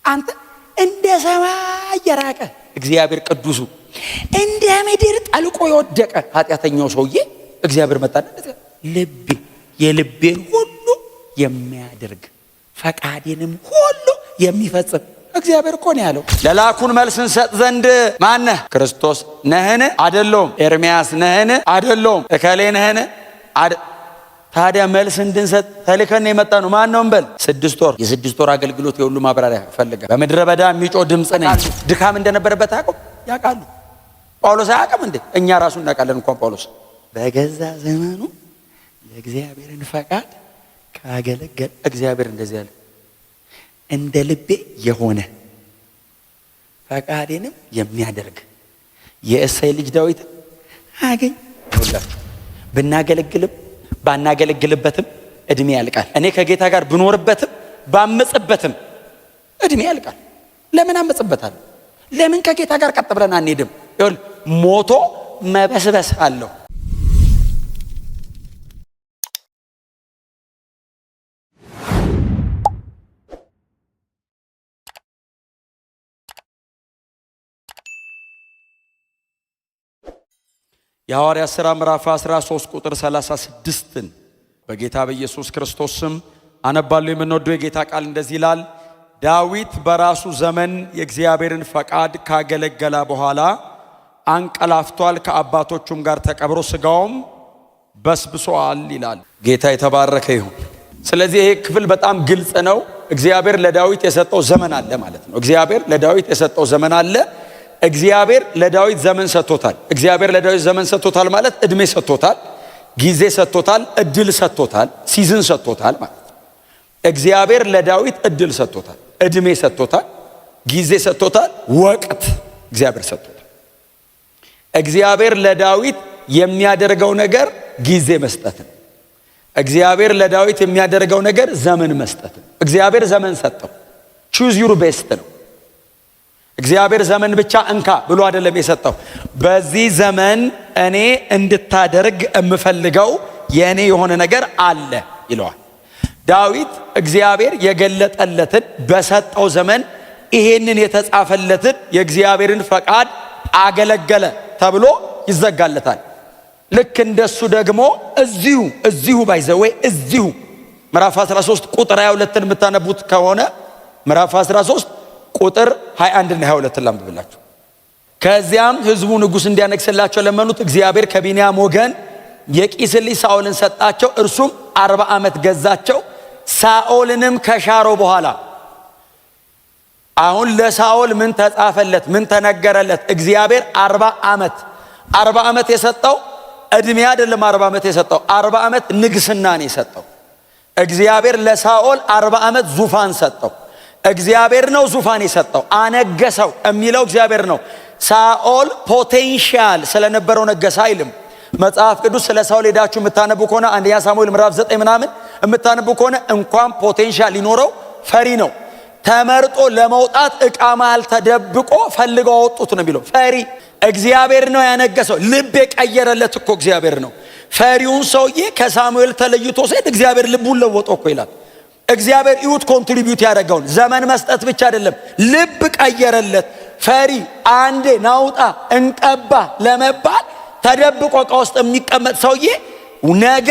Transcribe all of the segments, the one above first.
አንተ እንደ ሰማይ የራቀ እግዚአብሔር ቅዱሱ እንደ ምድር ጠልቆ የወደቀ ኃጢአተኛው ሰውዬ እግዚአብሔር መጣና ልቤ የልቤን ሁሉ የሚያደርግ ፈቃዴንም ሁሉ የሚፈጽም እግዚአብሔር እኮ ነው ያለው። ለላኩን መልስ እንሰጥ ዘንድ ማነህ? ክርስቶስ ነህን? አደለውም። ኤርምያስ ነህን? አደለውም። እከሌ ነህን? ታዲያ መልስ እንድንሰጥ ተልከን የመጣ ነው። ማን ነው እንበል? 6 ወር፣ የ6 ወር አገልግሎት የሁሉ ማብራሪያ ፈልጋል። በምድረ በዳ የሚጮህ ድምፅ ነኝ። ድካም እንደነበረበት አያውቁም? ያውቃሉ። ጳውሎስ አያውቅም እንዴ? እኛ ራሱ እናውቃለን። እንኳን ጳውሎስ በገዛ ዘመኑ የእግዚአብሔርን ፈቃድ ካገለገለ እግዚአብሔር እንደዚህ ያለ እንደ ልቤ የሆነ ፈቃዴንም የሚያደርግ የእሴይ ልጅ ዳዊት አገኝ ሁላችሁ ብናገለግልም ባናገለግልበትም እድሜ ያልቃል። እኔ ከጌታ ጋር ብኖርበትም ባመጽበትም እድሜ ያልቃል። ለምን አመጽበታለሁ? ለምን ከጌታ ጋር ቀጥ ብለን አንሄድም? ይኸውልህ ሞቶ መበስበስ አለው። የሐዋርያት ሥራ ምዕራፍ 13 ቁጥር 36ን በጌታ በኢየሱስ ክርስቶስ ስም አነባለሁ። የምንወደው የጌታ ቃል እንደዚህ ይላል። ዳዊት በራሱ ዘመን የእግዚአብሔርን ፈቃድ ካገለገለ በኋላ አንቀላፍቷል፣ ከአባቶቹም ጋር ተቀብሮ ሥጋውም በስብሷል ይላል። ጌታ የተባረከ ይሁን። ስለዚህ ይሄ ክፍል በጣም ግልጽ ነው። እግዚአብሔር ለዳዊት የሰጠው ዘመን አለ ማለት ነው። እግዚአብሔር ለዳዊት የሰጠው ዘመን አለ። እግዚአብሔር ለዳዊት ዘመን ሰጥቶታል። እግዚአብሔር ለዳዊት ዘመን ሰጥቶታል ማለት እድሜ ሰጥቶታል፣ ጊዜ ሰጥቶታል፣ እድል ሰጥቶታል፣ season ሰጥቶታል ማለት ነው። እግዚአብሔር ለዳዊት እድል ሰጥቶታል፣ እድሜ ሰጥቶታል፣ ጊዜ ሰጥቶታል፣ ወቅት እግዚአብሔር ሰጥቶታል። እግዚአብሔር ለዳዊት የሚያደርገው ነገር ጊዜ መስጠት ነው። እግዚአብሔር ለዳዊት የሚያደርገው ነገር ዘመን መስጠት ነው። እግዚአብሔር ዘመን ሰጠው። Choose your best ነው። እግዚአብሔር ዘመን ብቻ እንካ ብሎ አይደለም የሰጠው። በዚህ ዘመን እኔ እንድታደርግ የምፈልገው የእኔ የሆነ ነገር አለ ይለዋል። ዳዊት እግዚአብሔር የገለጠለትን በሰጠው ዘመን ይሄንን የተጻፈለትን የእግዚአብሔርን ፈቃድ አገለገለ ተብሎ ይዘጋለታል። ልክ እንደሱ ደግሞ እዚሁ by the way እዚሁ ምዕራፍ 13 ቁጥር 22ን የምታነቡት ከሆነ ምዕራፍ 13 ቁጥር 21 እና 22 ላንብብላችሁ። ከዚያም ሕዝቡ ንጉሥ እንዲያነግስላቸው ለመኑት። እግዚአብሔር ከቢንያም ወገን የቂስን ልጅ ሳኦልን ሰጣቸው። እርሱም 40 ዓመት ገዛቸው። ሳኦልንም ከሻረው በኋላ አሁን ለሳኦል ምን ተጻፈለት? ምን ተነገረለት? እግዚአብሔር 40 ዓመት፣ 40 ዓመት የሰጠው እድሜ አይደለም። 40 ዓመት የሰጠው 40 ዓመት ንግስናን የሰጠው። እግዚአብሔር ለሳኦል 40 ዓመት ዙፋን ሰጠው። እግዚአብሔር ነው ዙፋን የሰጠው። አነገሰው የሚለው እግዚአብሔር ነው። ሳኦል potential ስለነበረው ነገሰ አይልም። መጽሐፍ ቅዱስ ስለ ሳኦል ሄዳችሁ የምታነቡ ከሆነ አንደኛ ሳሙኤል ምዕራፍ 9 ምናምን የምታነቡ ከሆነ እንኳን potential ሊኖረው ፈሪ ነው። ተመርጦ ለመውጣት ዕቃ መሃል ተደብቆ ፈልገው አወጡት ነው የሚለው። ፈሪ እግዚአብሔር ነው ያነገሰው። ልብ የቀየረለት እኮ እግዚአብሔር ነው። ፈሪውን ሰውዬ ከሳሙኤል ተለይቶ ሲሄድ እግዚአብሔር ልቡን ለወጦ እኮ ይላል። እግዚአብሔር እዩት contribute ያደረገውን ዘመን መስጠት ብቻ አይደለም፣ ልብ ቀየረለት። ፈሪ አንዴ ናውጣ እንቀባ ለመባል ተደብቆ ዕቃ ውስጥ የሚቀመጥ ሰውዬ ነገ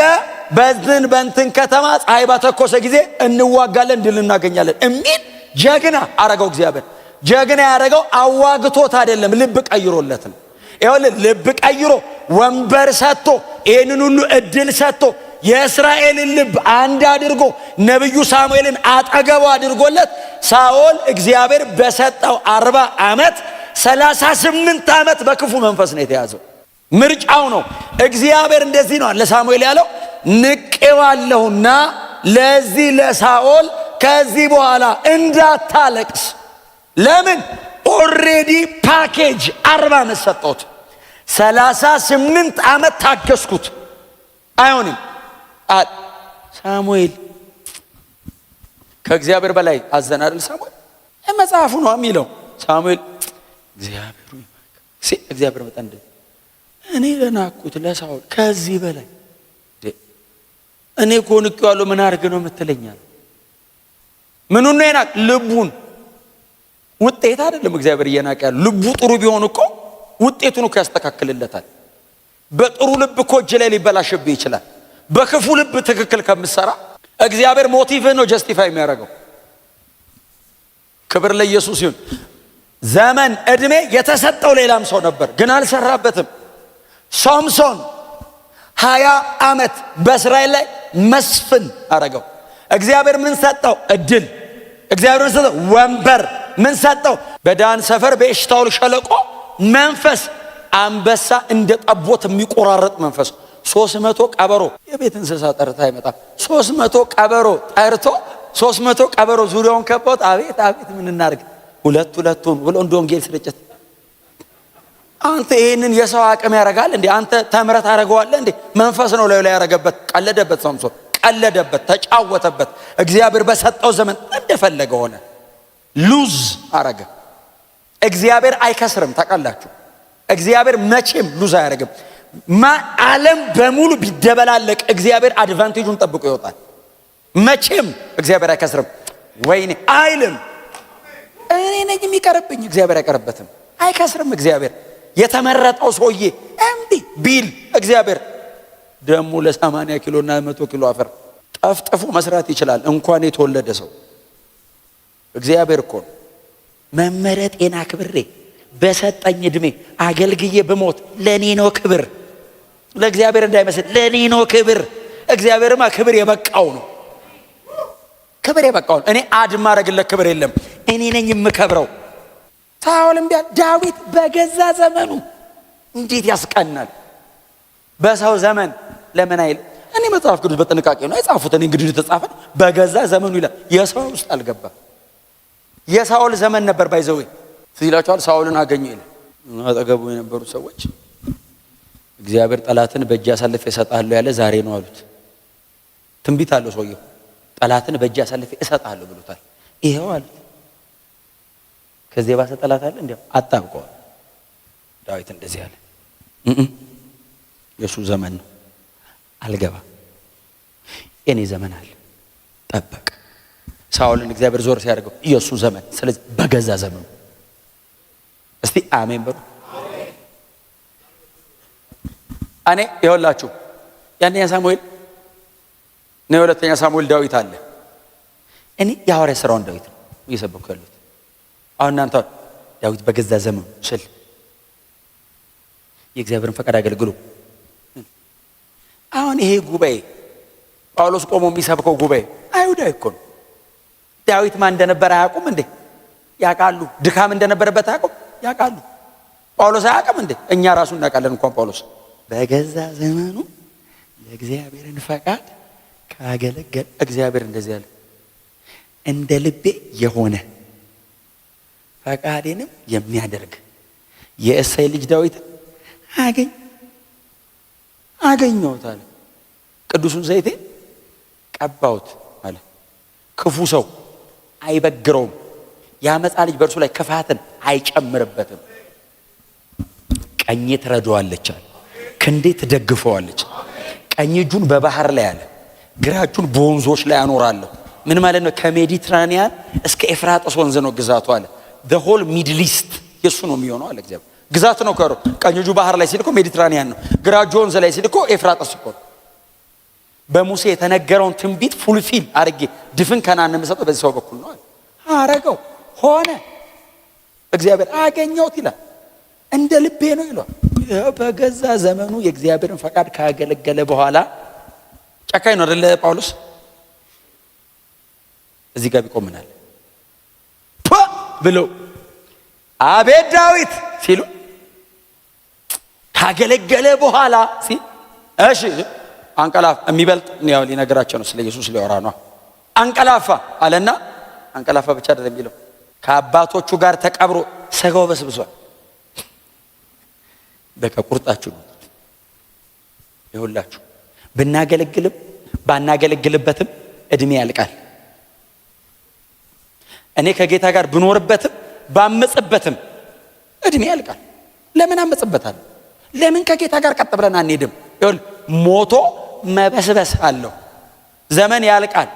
በዝን በንትን ከተማ ፀሐይ ባተኮሰ ጊዜ እንዋጋለን፣ ድል እናገኛለን የሚል ጀግና አረገው እግዚአብሔር። ጀግና ያደረገው አዋግቶት አይደለም፣ ልብ ቀይሮለት ነው። ይኸውልህ ልብ ቀይሮ ወንበር ሰጥቶ ይህንን ሁሉ እድል ሰጥቶ የእስራኤልን ልብ አንድ አድርጎ ነቢዩ ሳሙኤልን አጠገቡ አድርጎለት ሳኦል እግዚአብሔር በሰጠው 40 ዓመት 38 ዓመት በክፉ መንፈስ ነው የተያዘው። ምርጫው ነው። እግዚአብሔር እንደዚህ ነው ለሳሙኤል ያለው፣ ንቄዋለሁና ለዚህ ለሳኦል ከዚህ በኋላ እንዳታለቅስ። ለምን? Already package 40 ዓመት ሰጠሁት። 38 ዓመት ታገስኩት። አይሆንም። ሳሙኤል ከእግዚአብሔር በላይ አዘን አይደል? ሳሙኤል መጽሐፉ ነው የሚለው። ሳሙኤል እግዚአብሔር እግዚአብሔር መጣ እንደ እኔ ለናኩት ለሳኦል ከዚህ በላይ እኔ እኮ ንቄዋለሁ፣ ምን አድርግ ነው የምትለኛል? ምኑን ነው የናቅ? ልቡን። ውጤት አይደለም እግዚአብሔር እየናቀ ያለው። ልቡ ጥሩ ቢሆን እኮ ውጤቱን እኮ ያስተካክልለታል። በጥሩ ልብ እኮ እጅ ላይ ሊበላሽብህ ይችላል። በክፉ ልብ ትክክል ከምትሰራ እግዚአብሔር motive ህን ነው justify የሚያደርገው። ክብር ለኢየሱስ ይሁን። ዘመን እድሜ የተሰጠው ሌላም ሰው ነበር፣ ግን አልሰራበትም። ሶምሶን 20 ዓመት በእስራኤል ላይ መስፍን አረገው። እግዚአብሔር ምን ሰጠው? እድል። እግዚአብሔር ምን ሰጠው? ወንበር። ምን ሰጠው? በዳን ሰፈር በኤሽታኦል ሸለቆ መንፈስ፣ አንበሳ እንደ ጠቦት የሚቆራረጥ መንፈስ፣ 300 ቀበሮ፣ የቤት እንስሳ ጠርታ አይመጣም። 300 ቀበሮ ጠርቶ 300 ቀበሮ ዙሪያውን ከበውት አቤት አቤት ምን እናርግ ሁለት ሁለቱን ብሎ እንደ ወንጌል ስርጭት። አንተ ይሄንን የሰው አቅም ያደርጋል እንዴ? አንተ ተምረት ታደርገዋለህ እንዴ? መንፈስ ነው ላዩ ላይ ያደረገበት። ቀለደበት፣ ሳምሶን ቀለደበት፣ ተጫወተበት። እግዚአብሔር በሰጠው ዘመን እንደፈለገ ሆነ፣ lose አረገ። እግዚአብሔር አይከስርም፣ ታውቃላችሁ። እግዚአብሔር መቼም lose አያደርግም። ዓለም በሙሉ ቢደበላለቅ እግዚአብሔር advantage ኡን ጠብቆ ይወጣል። መቼም እግዚአብሔር አይከስርም። ወይኔ አይልም። እኔ ነኝ የሚቀርብኝ፣ እግዚአብሔር አይቀርበትም። አይከስርም። እግዚአብሔር የተመረጠው ሰውዬ እምቢ ቢል እግዚአብሔር ደግሞ ለ80 ኪሎ እና 100 ኪሎ አፈር ጠፍጥፎ መስራት ይችላል። እንኳን የተወለደ ሰው እግዚአብሔር እኮ ነው። መመረጤን አክብሬ በሰጠኝ እድሜ አገልግዬ ብሞት ለእኔ ነው ክብር፣ ለእግዚአብሔር እንዳይመስል ለእኔ ነው ክብር። እግዚአብሔርማ ክብር የበቃው ነው። ክብር የበቃው ነው። እኔ add ማረግለት ክብር የለም። እኔ ነኝ የምከብረው። ሳኦልም ቢያ ዳዊት በገዛ ዘመኑ እንዴት ያስቀናል። በሰው ዘመን ለምን አይል? እኔ መጽሐፍ ቅዱስ በጥንቃቄ ነው የጻፉት። እኔ እንግዲህ የተጻፈ በገዛ ዘመኑ ይላል። የሰው ውስጥ አልገባ። የሳኦል ዘመን ነበር። By the way ትዝ ይላችኋል። ሳኦልን አገኘው ይላል። አጠገቡ የነበሩ ሰዎች እግዚአብሔር ጠላትን በእጅ አሳልፌ እሰጥሃለሁ ያለ ዛሬ ነው አሉት። ትንቢት አለው ሰውየው። ጠላትን በእጅ አሳልፌ እሰጥሃለሁ ብሎታል። ይሄው አሉት። ከዚህ የባሰ ጠላት አለ? እንዲያው አጣብቀዋል። ዳዊት እንደዚህ አለ፣ የሱ ዘመን ነው፣ አልገባ፣ የኔ ዘመን አለ። ጠበቅ። ሳኦልን እግዚአብሔር ዞር ሲያደርገው የሱ ዘመን። ስለዚህ በገዛ ዘመኑ እስቲ አሜን በሉ። እኔ ይኸውላችሁ የአንደኛ ሳሙኤል ነው የሁለተኛ ሳሙኤል ዳዊት አለ። እኔ የሐዋርያ ስራውን ዳዊት ነው እየሰበኩ ያሉት። አሁን እናንተ ዳዊት በገዛ ዘመኑ ስል የእግዚአብሔርን ፈቃድ አገልግሎ አሁን ይሄ ጉባኤ ጳውሎስ ቆሞ የሚሰብከው ጉባኤ አይሁዳዊ እኮ ነው። ዳዊት ማን እንደነበረ አያውቁም እንዴ? ያውቃሉ። ድካም እንደነበረበት አያውቁም? ያውቃሉ። ጳውሎስ አያውቅም እንዴ? እኛ ራሱ እናውቃለን። እንኳን ጳውሎስ በገዛ ዘመኑ የእግዚአብሔርን ፈቃድ ካገለገለ እግዚአብሔር እንደዚህ አለ፣ እንደ ልቤ የሆነ ፈቃዴንም የሚያደርግ የእሴይ ልጅ ዳዊትን አገኘሁት አለ። ቅዱሱን ዘይቴ ቀባሁት አለ። ክፉ ሰው አይበግረውም፣ የአመፃ ልጅ በእርሱ ላይ ክፋትን አይጨምርበትም። ቀኜ ትረዳዋለች አለ፣ ክንዴ ትደግፈዋለች። ቀኝ እጁን በባህር ላይ አለ፣ ግራ እጁን በወንዞች ላይ አኖራለሁ። ምን ማለት ነው? ከሜዲትራኒያን እስከ ኤፍራጥስ ወንዝ ነው ግዛቱ አለ። The whole Middle East የሱ ነው የሚሆነው አለ እግዚአብሔር። ግዛት ነው ከሮ ቀኝ እጁ ባህር ላይ ሲል እኮ ሜዲትራኒያን ነው፣ ግራ እጁ ወንዝ ላይ ሲል እኮ ኤፍራጥስ እኮ ነው። በሙሴ የተነገረውን ትንቢት fulfill አድርጌ ድፍን ከነዓን የምሰጠው በዚህ ሰው በኩል ነው አለ። አረገው፣ ሆነ። እግዚአብሔር አገኘሁት ይላል፣ እንደ ልቤ ነው ይሏል። በገዛ ዘመኑ የእግዚአብሔርን ፈቃድ ካገለገለ በኋላ ጨካኝ ነው አይደለ ጳውሎስ? እዚህ ጋር ቢቆምናል ብሎ አቤት ዳዊት ሲሉ ካገለገለ በኋላ ሲል እሺ አንቀላፋ የሚበልጥ ያው ሊነግራቸው ነው፣ ስለ ኢየሱስ ሊያወራ ነው። አንቀላፋ አለና አንቀላፋ ብቻ አይደለም የሚለው ከአባቶቹ ጋር ተቀብሮ ስጋው በስብሷል። በቃ ቁርጣችሁ ነው ይሁላችሁ። ብናገለግልም ባናገለግልበትም እድሜ ያልቃል። እኔ ከጌታ ጋር ብኖርበትም ባመጽበትም እድሜ ያልቃል። ለምን አመጽበታለሁ? ለምን ከጌታ ጋር ቀጥ ብለን አንሄድም? ይኸውልህ ሞቶ መበስበስ አለው። ዘመን ያልቃል።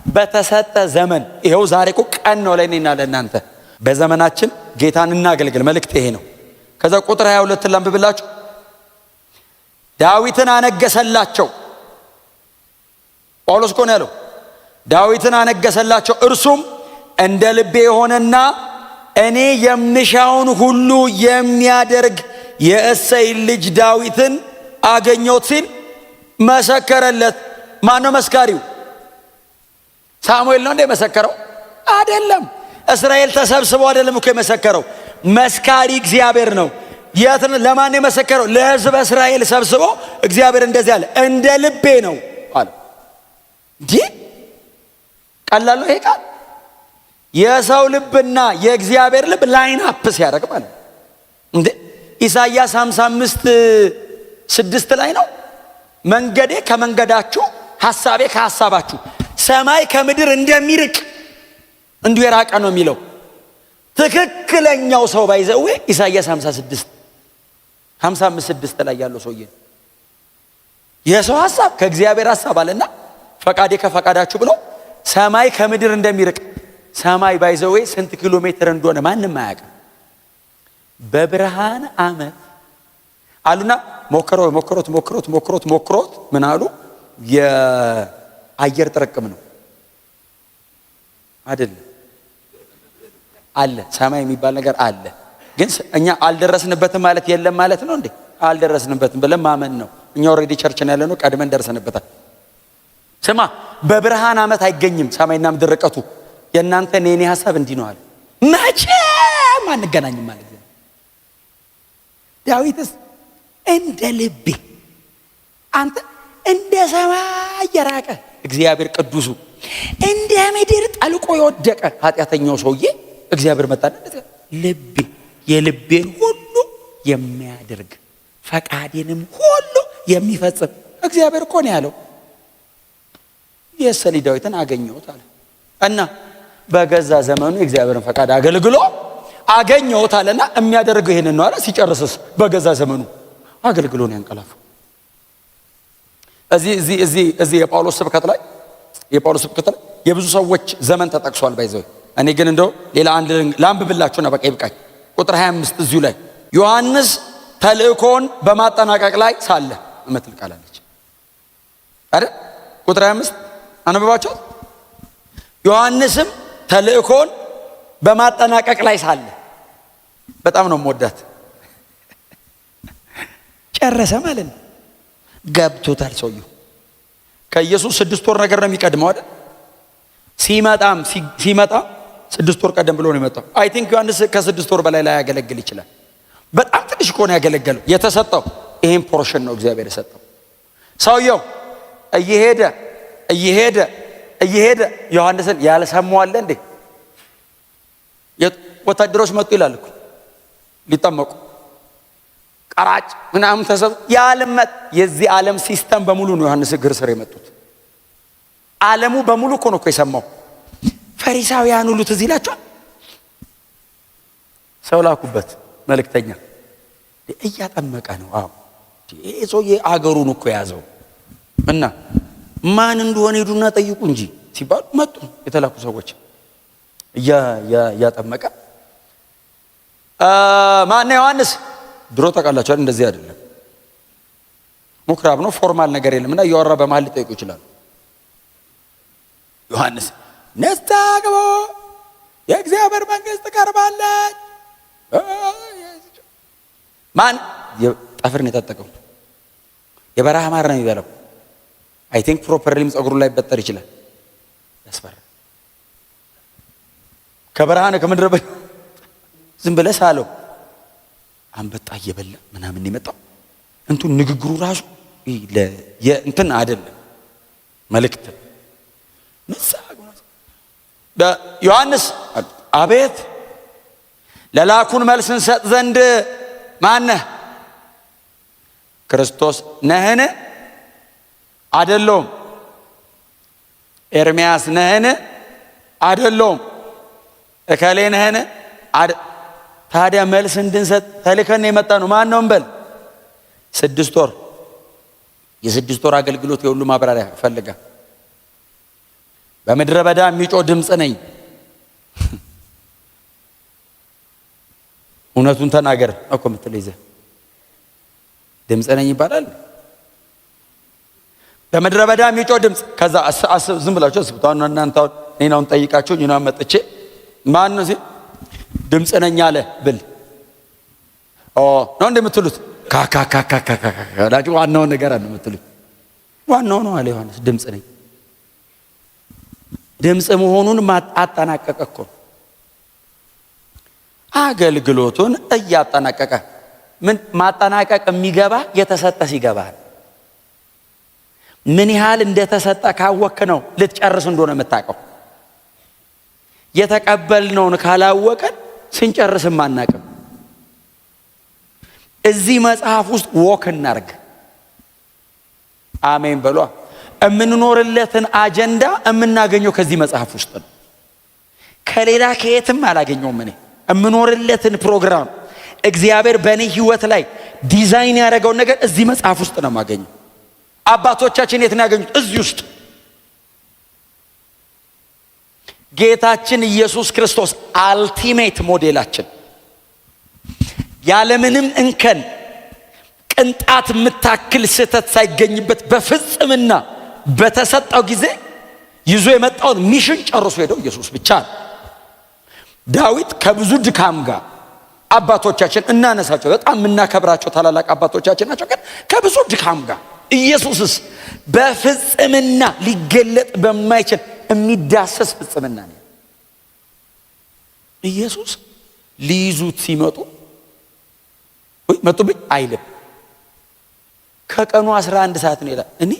በተሰጠ ዘመን ይኸው ዛሬ እኮ ቀን ነው ለእኔና ለእናንተ። በዘመናችን ጌታን እናገልግል። መልእክት ይሄ ነው። ከዛ ቁጥር 22 ላንብብላችሁ። ዳዊትን አነገሰላቸው። ጳውሎስ እኮ ነው ያለው። ዳዊትን አነገሰላቸው፣ እርሱም እንደ ልቤ የሆነና እኔ የምሻውን ሁሉ የሚያደርግ የእሴይ ልጅ ዳዊትን አገኘሁት ሲል መሰከረለት። ማነው መስካሪው? ሳሙኤል ነው እንደ የመሰከረው? አይደለም። እስራኤል ተሰብስበው አይደለም እኮ የመሰከረው። መስካሪ እግዚአብሔር ነው። የት ለማን የመሰከረው? ለሕዝበ እስራኤል ሰብስቦ እግዚአብሔር እንደዚህ አለ፣ እንደ ልቤ ነው አለ። እንዲህ ቀላል ነው ይሄ ቃል? የሰው ልብና የእግዚአብሔር ልብ line up ሲያደርግ ማለት ነው። እንዴ ኢሳይያስ 55:6 ላይ ነው፣ መንገዴ ከመንገዳችሁ ሐሳቤ ከሐሳባችሁ ሰማይ ከምድር እንደሚርቅ እንዲሁ የራቀ ነው የሚለው። ትክክለኛው ሰው by the way ኢሳይያስ 56 55:6 ላይ ያለው ሰውዬ ነው። የሰው ሐሳብ ከእግዚአብሔር ሐሳብ አለና ፈቃዴ ከፈቃዳችሁ ብሎ ሰማይ ከምድር እንደሚርቅ፣ ሰማይ by the way ስንት ኪሎ ሜትር እንደሆነ ማንም አያውቅም። በብርሃን ዓመት አሉና ሞክረው ሞክሮት ሞክሮት ሞክሮት ሞክሮት ምን አሉ? የአየር ጥርቅም ነው አይደለም፣ አለ፣ ሰማይ የሚባል ነገር አለ። ግን እኛ አልደረስንበትም ማለት የለም ማለት ነው እንዴ? አልደረስንበትም ብለን ማመን ነው። እኛ already church ነው ያለነው፣ ቀድመን ደርሰንበታል። ስማ፣ በብርሃን ዓመት አይገኝም ሰማይና ምድር ርቀቱ። የእናንተ የኔ ሐሳብ እንዲህ ነው አለ። መቼም አንገናኝም ማለት ነው። ዳዊትስ እንደ ልቤ፣ አንተ እንደ ሰማይ የራቀ እግዚአብሔር ቅዱሱ፣ እንደ ምድር ጠልቆ የወደቀ ኃጢአተኛው ሰውዬ እግዚአብሔር መጣና ልቤ የልቤን ሁሉ የሚያደርግ ፈቃዴንም ሁሉ የሚፈጽም እግዚአብሔር እኮ ነው ያለው። የእሴይ ልጅ ዳዊትን አገኘሁት አለ እና በገዛ ዘመኑ የእግዚአብሔርን ፈቃድ አገልግሎ አገኘሁት አለና የሚያደርገው ይሄንን ነው አለ። ሲጨርስስ በገዛ ዘመኑ አገልግሎ ነው ያንቀላፋው። እዚህ የጳውሎስ ስብከት ላይ የብዙ ሰዎች ዘመን ተጠቅሷል። By the way እኔ ግን እንደው ሌላ አንድ ላንብብላችሁና በቃ ይብቃኝ። ቁጥር 25 እዚሁ ላይ ዮሐንስ ተልእኮን በማጠናቀቅ ላይ ሳለ እምትል ቃል አለች አይደል? ቁጥር 25 አንብባችኋል። ዮሐንስም ተልእኮን በማጠናቀቅ ላይ ሳለ፣ በጣም ነው የምወዳት። ጨረሰ ማለት ነው። ገብቶታል ሰውየው። ከኢየሱስ 6 ወር ነገር ነው የሚቀድመው አይደል? ሲመጣም ሲመጣ 6 ወር ቀደም ብሎ ነው የመጣው። I think ዮሐንስ ከ6 ወር በላይ ላያገለግል ይችላል። በጣም ትንሽ ከሆነ ያገለገለው፣ የተሰጠው ይሄን portion ነው እግዚአብሔር የሰጠው። ሰውየው እየሄደ እየሄደ እየሄደ ዮሐንስን ያልሰማው አለ እንዴ? ወታደሮች መጡ ይላል እኮ ሊጠመቁ፣ ቀራጭ ምናምን ተሰብ ያልመጥ የዚህ ዓለም system በሙሉ ነው ዮሐንስ እግር ስር የመጡት። ዓለሙ በሙሉ እኮ ነው እኮ የሰማው። ፈሪሳውያን ሁሉ ትዝ ይላቸዋል። ሰው ላኩበት መልእክተኛ። እያጠመቀ ነው። አዎ፣ ይሄ ሰውዬ አገሩን እኮ የያዘው እና ማን እንደሆነ ሄዱና ጠይቁ እንጂ ሲባሉ መጡ የተላኩ ሰዎች። እያጠመቀ ማነው ዮሐንስ? ድሮ ታውቃላችኋል፣ እንደዚህ አይደለም። ምኩራብ ነው፣ formal ነገር የለም እና እያወራ በመሀል ሊጠይቁ ይችላሉ። ዮሐንስ ንስሐ ግቡ፣ የእግዚአብሔር መንግሥት ቀርባለች። ማን ጠፍር ነው የታጠቀው? የበረሃ ማር ነው የሚበላው። I think properly ም ጸጉሩ ላይ በጠር ይችላል። ያስፈራል። ከበረሃ ነው፣ ከምድረ በዳ ዝም ብለህ ሳለው፣ አንበጣ እየበላ ምናምን የመጣው እንቱ ንግግሩ ራሱ እንትን አይደለም መልእክት። ንስሐ ዮሐንስ አቤት፣ ለላኩን መልስ እንሰጥ ዘንድ ማነህ? ክርስቶስ ነህን? አይደለሁም። ኤርምያስ ነህን? አይደለሁም። እከሌ ነህን? ታዲያ መልስ እንድንሰጥ ተልከን የመጣ ነው። ማን ነው እንበል? 6 ወር፣ የ6 ወር አገልግሎት የሁሉ ማብራሪያ ፈልጋ በምድረ በዳ የሚጮህ ድምፅ ነኝ። እውነቱን ተናገር እኮ የምትለው ይዘህ ድምፅ ነኝ ይባላል። በምድረ በዳ የሚጮህ ድምፅ። ከዛ ዝም ብላችሁ አስቡት። አሁን እናንተ አሁን እኔን አሁን ጠይቃችሁ እኔን አሁን መጥቼ ማን ነው ሲል ድምፅ ነኝ አለ ብል ኦ ነው እንደምትሉት ካካካካካካ ዋናውን ነገር አለ የምትሉት። ዋናው ነው አለ ዮሐንስ፣ ድምፅ ነኝ። ድምፅ መሆኑን አጠናቀቀ እኮ፣ አገልግሎቱን እያጠናቀቀ። ምን ማጠናቀቅ የሚገባ የተሰጠ ሲገባ፣ ምን ያህል እንደተሰጠ ካወክ ነው ልትጨርስ እንደሆነ የምታውቀው። የተቀበልነውን ካላወቀን ስንጨርስም አናቅም። እዚህ መጽሐፍ ውስጥ walk እናርግ። አሜን በሏ። የምንኖርለትን አጀንዳ የምናገኘው ከዚህ መጽሐፍ ውስጥ ነው። ከሌላ ከየትም አላገኘውም። እኔ የምኖርለትን ፕሮግራም፣ እግዚአብሔር በእኔ ህይወት ላይ ዲዛይን ያደረገውን ነገር እዚህ መጽሐፍ ውስጥ ነው የማገኘው። አባቶቻችን የት ነው ያገኙት? እዚህ ውስጥ። ጌታችን ኢየሱስ ክርስቶስ ultimate ሞዴላችን፣ ያለምንም እንከን፣ ቅንጣት የምታክል ስህተት ሳይገኝበት፣ በፍጽምና በተሰጠው ጊዜ ይዞ የመጣውን mission ጨርሶ ሄደው ኢየሱስ ብቻ ነው። ዳዊት ከብዙ ድካም ጋር፣ አባቶቻችን እናነሳቸው በጣም የምናከብራቸው ታላላቅ አባቶቻችን ናቸው። ግን ከብዙ ድካም ጋር፣ ኢየሱስስ በፍጽምና፣ ሊገለጥ በማይችል የሚዳሰስ ፍጽምና ነው። ኢየሱስ ሊይዙት ሲመጡ ወይ መጡብኝ አይልም። ከቀኑ 11 ሰዓት ነው ይላል። እኔ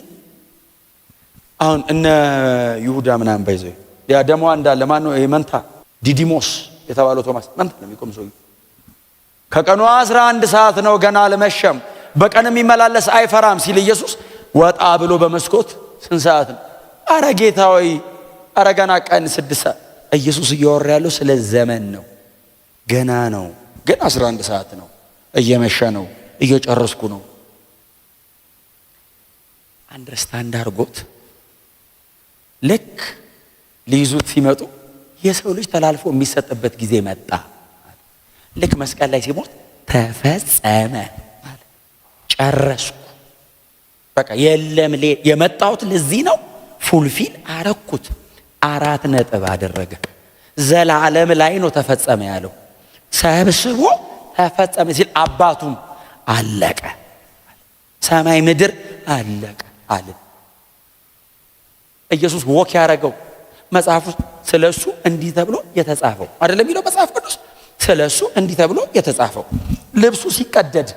አሁን እነ ይሁዳ ምናምን ባይዘው ያ ደሞ እንዳለ ማን ነው መንታ ዲዲሞስ የተባለው ቶማስ መንታ ነው የሚቆም ሰውዬው። ከቀኑ 11 ሰዓት ነው፣ ገና አልመሸም፣ በቀን የሚመላለስ አይፈራም ሲል ኢየሱስ ወጣ ብሎ በመስኮት ስንት ሰዓት ነው? አረ ጌታ ሆይ፣ አረ ገና ቀን 6 ሰዓት። ኢየሱስ እያወራ ያለው ስለ ዘመን ነው። ገና ነው፣ ግን 11 ሰዓት ነው፣ እየመሸ ነው፣ እየጨረስኩ ነው። Understand አድርጎት ልክ ሊይዙት ሲመጡ የሰው ልጅ ተላልፎ የሚሰጥበት ጊዜ መጣ። ልክ መስቀል ላይ ሲሞት ተፈጸመ፣ ጨረስኩ፣ በቃ የለም የመጣሁት ለዚህ ነው፣ fulfill አረኩት። አራት ነጥብ አደረገ። ዘላለም ላይ ነው ተፈጸመ ያለው። ሰብስቦ ተፈጸመ ሲል አባቱም አለቀ፣ ሰማይ ምድር አለቀ አለ። ኢየሱስ walk ያደረገው መጽሐፍ ውስጥ ስለ እሱ እንዲህ ተብሎ የተጻፈው አይደለም የሚለው መጽሐፍ ቅዱስ፣ ስለ እሱ እንዲህ ተብሎ የተጻፈው ልብሱ ሲቀደድ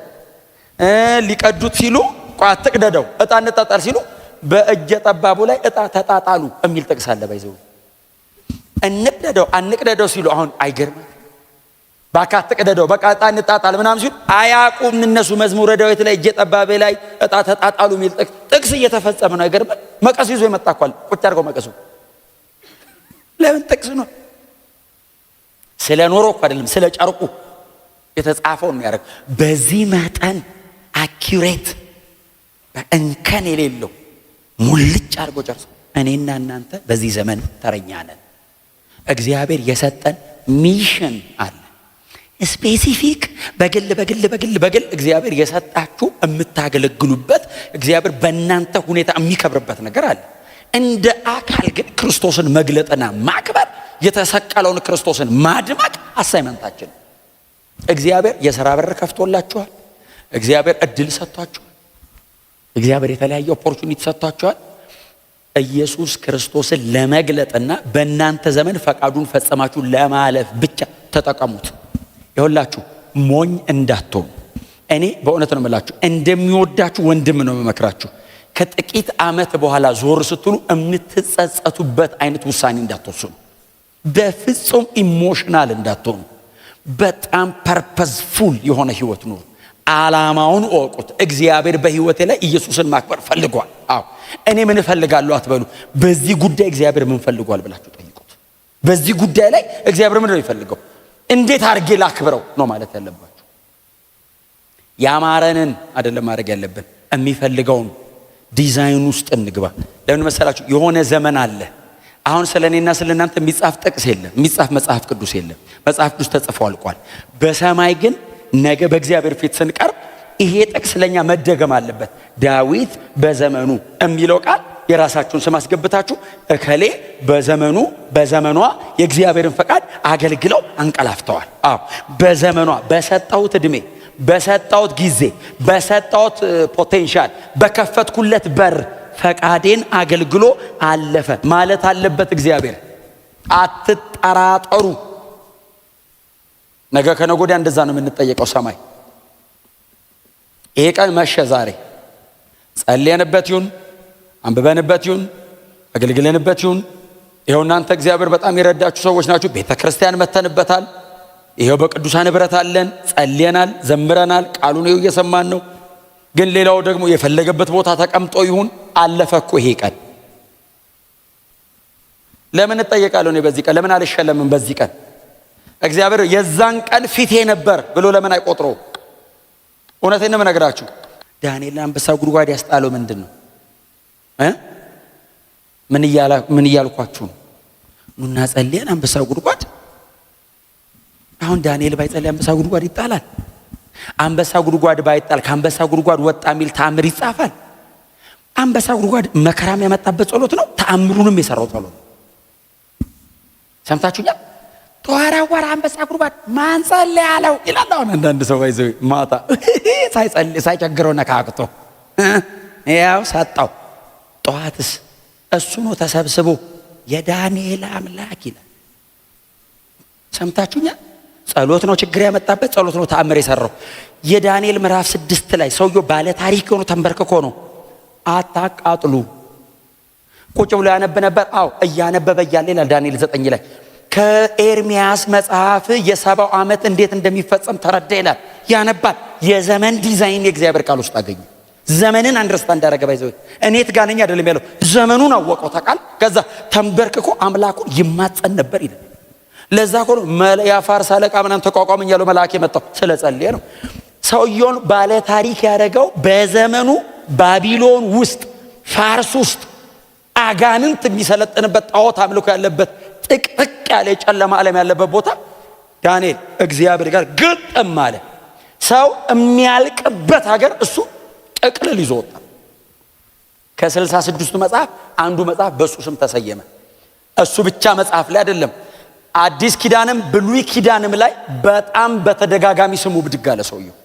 ሊቀዱት ሲሉ ቆይ አትቅደደው፣ እጣ እንጣጣል ሲሉ በእጀ ጠባቡ ላይ እጣ ተጣጣሉ የሚል ጥቅስ አለ። ባይዘው እንቅደደው አንቅደደው ሲሉ አሁን አይገርምም? ባካ አትቅደደው፣ በቃ እጣ እንጣጣል ምናምን ሲሉ አያውቁም እነሱ መዝሙረ ዳዊት ላይ እጀ ጠባቤ ላይ እጣ ተጣጣሉ የሚል ጥቅስ እየተፈጸመ ነው። አይገርምም? መቀሱ ይዞ የመጣ እኮ አለ። ቁጭ አድርገው መቀሱ ለምን? ጥቅስ ነው። ስለ ኖሮ እኮ አይደለም፣ ስለ ጨርቁ የተጻፈውን ነው ያደረገው። በዚህ መጠን accurate፣ እንከን የሌለው ሙልጭ አድርጎ ጨርሶ እኔና እናንተ በዚህ ዘመን ተረኛ ነን። እግዚአብሔር የሰጠን mission አለ። Specific በግል በግል በግል በግል እግዚአብሔር የሰጣችሁ የምታገለግሉበት፣ እግዚአብሔር በእናንተ ሁኔታ የሚከብርበት ነገር አለ። እንደ አካል ግን ክርስቶስን መግለጥና ማክበር፣ የተሰቀለውን ክርስቶስን ማድመቅ assignment ኣችን። እግዚአብሔር የሥራ በር ከፍቶላችኋል። እግዚአብሔር እድል ሰጥቷችኋል። እግዚአብሔር የተለያየ opportunity ሰጥቷችኋል። ኢየሱስ ክርስቶስን ለመግለጥና በእናንተ ዘመን ፈቃዱን ፈጽማችሁ ለማለፍ ብቻ ተጠቀሙት። ይኸውላችሁ ሞኝ እንዳትሆኑ። እኔ በእውነት ነው የምላችሁ፣ እንደሚወዳችሁ ወንድም ነው የምመክራችሁ። ከጥቂት ዓመት በኋላ ዞር ስትሉ የምትጸጸቱበት አይነት ውሳኔ እንዳትወስኑ፣ በፍጹም emotional እንዳትሆኑ። በጣም purposeful የሆነ ህይወት ኑሩ። ዓላማውን እወቁት። እግዚአብሔር በህይወቴ ላይ ኢየሱስን ማክበር ፈልጓል። አዎ፣ እኔ ምን እፈልጋለሁ አትበሉ። በዚህ ጉዳይ እግዚአብሔር ምን ፈልጓል ብላችሁ ጠይቁት። በዚህ ጉዳይ ላይ እግዚአብሔር ምንድን ነው የሚፈልገው? እንዴት አድርጌ ላክብረው ነው ማለት ያለባችሁ። ያማረንን አይደለም ማድረግ ያለብን፣ የሚፈልገውን ዲዛይን ውስጥ እንግባ። ለምን መሰላችሁ? የሆነ ዘመን አለ። አሁን ስለ እኔና ስለ እናንተ የሚጻፍ ጥቅስ የለም፣ የሚጻፍ መጽሐፍ ቅዱስ የለም። መጽሐፍ ቅዱስ ተጽፎ አልቋል። በሰማይ ግን ነገ በእግዚአብሔር ፊት ስንቀርብ ይሄ ጥቅስ ለእኛ መደገም አለበት። ዳዊት በዘመኑ የሚለው ቃል የራሳችሁን ስም አስገብታችሁ እከሌ በዘመኑ በዘመኗ የእግዚአብሔርን ፈቃድ አገልግለው አንቀላፍተዋል። አዎ፣ በዘመኗ፣ በሰጠሁት ዕድሜ፣ በሰጠሁት ጊዜ፣ በሰጠሁት potential፣ በከፈትኩለት በር ፈቃዴን አገልግሎ አለፈ ማለት አለበት እግዚአብሔር። አትጠራጠሩ። ነገ ከነገ ወዲያ እንደዛ ነው የምንጠየቀው ሰማይ። ይሄ ቀን መሸ። ዛሬ ጸልየንበት ይሁን፣ አንብበንበት ይሁን፣ አገልግለንበት ይሁን፣ ይኸው እናንተ እግዚአብሔር በጣም የረዳችሁ ሰዎች ናችሁ። ቤተ ክርስቲያን መተንበታል። ይኸው በቅዱሳን ኅብረት አለን። ጸልየናል፣ ዘምረናል፣ ቃሉን ይኸው እየሰማን ነው። ግን ሌላው ደግሞ የፈለገበት ቦታ ተቀምጦ ይሁን፣ አለፈ እኮ ይሄ ቀን። ለምን እጠየቃለሁ እኔ በዚህ ቀን? ለምን አልሸለምም በዚህ ቀን? እግዚአብሔር የዛን ቀን ፊቴ ነበር ብሎ ለምን አይቆጥረውም? እውነቴን ነው የምነግራችሁ። ዳንኤልን አንበሳ ጉድጓድ ያስጣለው ምንድን ነው? ምን እያልኳችሁ ነው? ኑና ጸልየን አንበሳ ጉድጓድ። አሁን ዳንኤል ባይጸልይ አንበሳ ጉድጓድ ይጣላል? አንበሳ ጉድጓድ ባይጣል ከአንበሳ ጉድጓድ ወጣ የሚል ተአምር ይጻፋል? አንበሳ ጉድጓድ መከራም ያመጣበት ጸሎት ነው፣ ተአምሩንም የሰራው ጸሎት ነው። ሰምታችሁኛል? ተወረወረ አንበሳ ጉድጓድ፣ ማን ጸልይ አለው ይላል። አሁን አንዳንድ ሰው ባይዘው ማታ ሳይጸልይ ሳይቸግረው ነካክቶ ያው ሰጠው። ጠዋትስ እሱ ነው ተሰብስቦ የዳንኤል አምላክ ይላል። ሰምታችሁኛል? ጸሎት ነው ችግር ያመጣበት፣ ጸሎት ነው ተአምር የሰራው። የዳንኤል ምዕራፍ 6 ላይ ሰውየው ባለ ታሪክ ሆኖ ተንበርክኮ ነው። አታቃጥሉ፣ ቁጭ ብሎ ያነብ ነበር። አዎ፣ እያነበበ እያለ ይላል ዳንኤል 9 ላይ፣ ከኤርሚያስ መጽሐፍ የ70ው ዓመት እንዴት እንደሚፈጸም ተረዳ ይላል። ያነባል። የዘመን ዲዛይን የእግዚአብሔር ቃል ውስጥ አገኘ። ዘመንን understand እንዳደረገ፣ by the way እኔ የት ጋ ነኝ አይደለም ያለው፣ ዘመኑን አወቀው ታውቃል። ከዛ ተንበርክኮ አምላኩን ይማጸን ነበር ይላል። ለዛ እኮ ነው የፋርስ አለቃ ምናምን ተቋቋመኝ ያለው፣ መልአክ የመጣው ስለ ጸለየ ነው። ሰውየውን ባለ ታሪክ ያደረገው በዘመኑ ባቢሎን ውስጥ፣ ፋርስ ውስጥ፣ አጋንንት የሚሰለጥንበት፣ ጣዖት አምልኮ ያለበት፣ ጥቅጥቅ ያለ የጨለማ ዓለም ያለበት ቦታ ዳንኤል እግዚአብሔር ጋር ግጥም አለ። ሰው የሚያልቅበት ሀገር እሱ ጥቅልል ይዞ ወጣ። ከ66ቱ መጽሐፍ አንዱ መጽሐፍ በእሱ ስም ተሰየመ። እሱ ብቻ መጽሐፍ ላይ አይደለም፣ አዲስ ኪዳንም ብሉይ ኪዳንም ላይ በጣም በተደጋጋሚ ስሙ ብድግ አለ ሰውየው።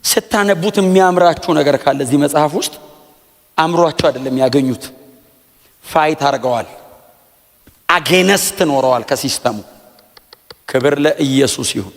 ስታነቡት የሚያምራችሁ ነገር ካለ እዚህ መጽሐፍ ውስጥ አምሯቸው አይደለም ያገኙት፣ fight አድርገዋል፣ against ኖረዋል ከ system ኡ። ክብር ለኢየሱስ ይሁን።